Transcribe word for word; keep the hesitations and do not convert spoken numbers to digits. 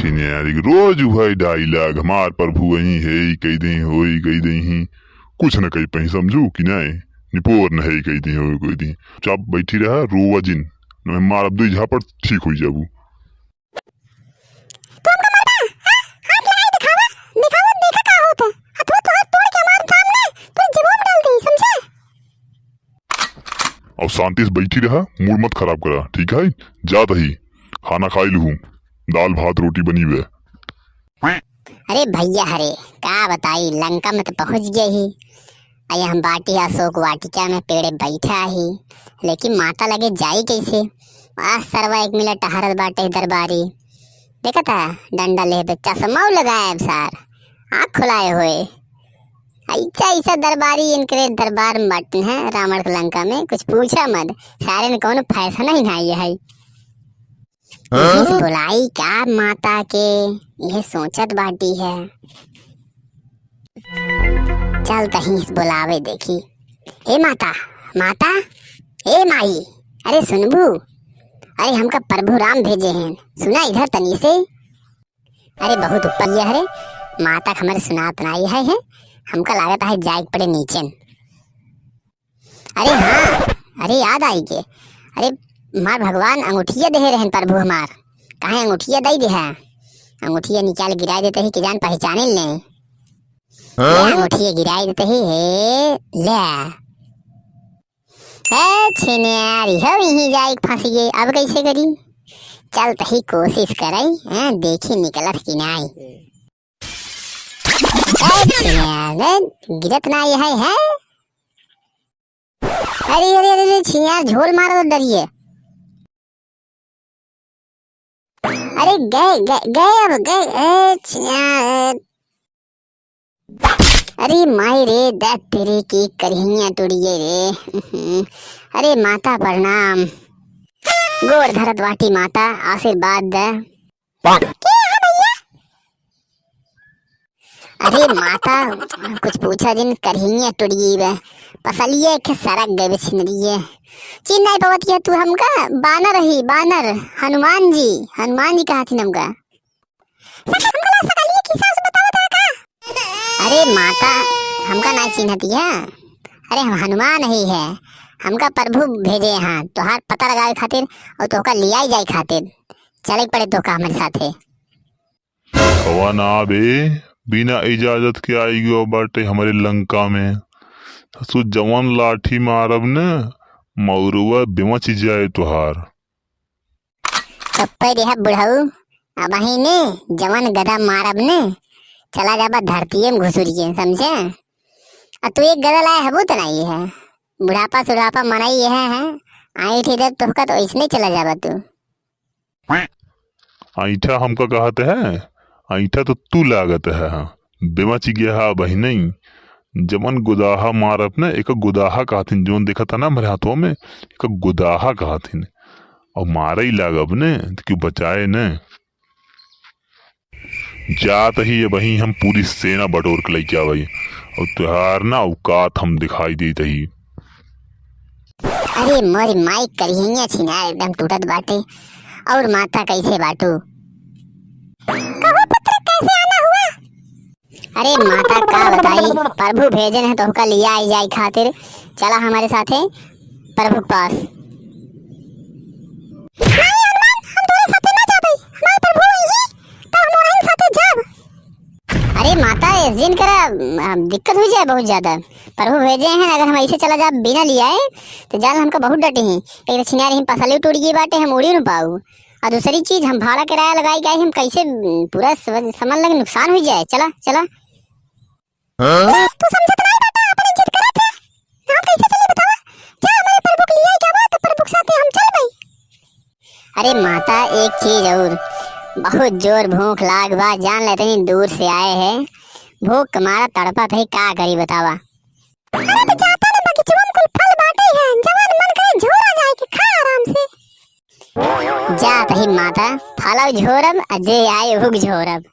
छिनारी के रोज उहै dialogue, हमार प्रभु अइहैं, ई कइ देइहैं, होई कइ देइहैं, कुछ न कइ पइहैं, समझू कि नाहीं? निपोर न है, ई कइ देइहैं, होई कइ देइहैं। चुप बैठी रहा, रोवा जिन, न मारब दुई झापड़, ठीक होई जाबू। तू हमका मारबा? हाँ? हाथ लगाई दिखावा, दिखावा, देखा का होत है। हथवा तोहार तोड़ के हमार सामने तोर जेबवा में डाल दी, समझे? अब शांति से बैठी रहा, mood मत खराब करा, ठीक है? जात ही, खाना खाई लूहू, दाल भात रोटी बनी बे। अरे भइया, अरे का बताई, लंका में तो पहुँच गए ही। अरे हम बाटी अशोक वाटिका में पेड़े बैठा ही, लेकिन माता लगे जाई कैसे? आ सरवा एक मिला टहरत बाटे दरबारी। देखत है, डंडा लेहे पे चश्मा लगाए अब सार, आँख खुलाए हुए। ऐसा ऐसा दरबारी इनकरे दरबार में बाटन है रावण के लंका में, कुछ पूछा मत। सारे ने कौनो fashion ही नाहीं है। हाँ? इस बुलाई का माता के, यह सोचत बाटी है। चल तहीं से बुलावे देखी। ए माता, माता, ए माई, अरे सुनबू? अरे हमका प्रभु राम भेजे हैं, सुना इधर तनी से। अरे बहुत ऊपर ये हरे, माता के हमरे सुनात नाई है, है। हमका लागत है जाए के पड़े नीचे। अरे हाँ, अरे याद आई के, अरे हमार भगवान अंगूठिया देहे रहन प्रभु हमार, काहे अंगूठिया दई देहा? अंगूठिया निकाल गिराई देते ही कि जान पहचाने ले। हाँ? ले अंगूठिया गिराई देते ही, हे ले। ए छिनारी हो, यहीं जाए के फंस गए, अब कैसे करी? चल तही कोशिश करई, हैं, देखी निकलत कि नाई। ए छिनारी, गिरत नाई है, हैं? अरे, अरे, अरे, अरे, छिनार झोल मारो डरिए। अरे, गए, गए, गए अब, गए, ए, छिनार। अरे माई रे, दे तेरे की करिहिया टूट गए रे। अरे माता प्रणाम, गोड़ धरत बाटी माता, आशीर्वाद दे। के है भइया? अरे माता, कुछ पूछा जिन, करिहिया टूट गई बे, पसलिए के सरक गए बे छिनरिए। चिन्ह नाई पावत है तू हमका? बानर ही बानर, हनुमान जी, हनुमान जी कहा थी हमका। सक-, हमका ला सकलिए की सास बतावत है का? अरे माता, हमका नाई चिन्हती है? अरे हम हनुमान ही है, हमका प्रभु भेजे हैं तोहार पता लगावे खातिर और तोहका लियाई जाए खातिर। चले के पड़े तोहका हमरे साथे। कवन आ बे, बिना इजाजत के आई गयो बाटे हमरे लंका में। ससुर जवन लाठी मारब न, मौरवा बेमच जाए तोहार। चुप्पे रहा बुढ़ऊ, अबही ने जवन गदा मारब ने, चला जाबा धरतीये में घुसुरिये, समझे? आ तू एक गदा लाए हबू त नाई है, बुढ़ापा सुढ़ापा मनई यह है, आइठ इधर तोहका तो ऐसने चला जाबा तू। ऐठा हमका कहत है, ऐठा तो तू लागत है, हाँ। बेमच गया हा बहिनई, जवन गुदाहा मारब न, एक गुदाहा कहथिन, जौन देखत है ना हमरे हाथवा में, एक गुदाहा कहथिन, और मारे ही लागब ने, तो क्यों बचाए ने। जात ही अबही हम पूरी सेना बटोर के लइके आवई, और तुहार ना औकात हम दिखाई देत ही। अरे मोरी माई, करिहैया छिनार एकदम टूटत बाटे। और माता कैसे बाटू? कहो पुत्र, कैसे आना हुआ? अरे माता का बताई, प्रभु भेजन है तोहका लिया आई जाए खातिर। चला हमरे साथे प्रभु के पास। नहीं हनुमान, हम तोरे साथे ना जाबे। हमार प्रभु अइही तो हम उनही साथे जाब। अरे माता, ऐसे जिन करा, अब दिक्कत हुई जाए बहुत ज्यादा। प्रभु भेजे हैं, अगर हम ऐसे चला जाब बिना लियाए, तो जान हमका बहुत डटिहैं। एक तो छिनार ही पसली टूट गई बाटे, हम उड़ी न पाऊ। और दूसरी चीज, हम भाड़ा किराया लगाई के आई, हम कैसे, पूरा समझ, समझ लगे नुकसान हुई जाए। चला, चला। हाँ? तू समझत नाई बाटा, अपने जिद करत है। हम कैसे चली बतावा? जा हमरे प्रभु के लियाई के आवा, तो प्रभु के साथे हम चलबे। अरे माता, एक चीज और, बहुत जोर भूख लाग बा, जान ले इतनी दूर से आए हैं, भूख के मारा तड़पत है, का करी बतावा? अरे तो जाता ना, बगीचवा में कुल फल बाटे हैं, जवन मन करे झोरा जाए के खा आराम से। जात ही माता, फलव झोरब, आ जे आए उहुक झोरब।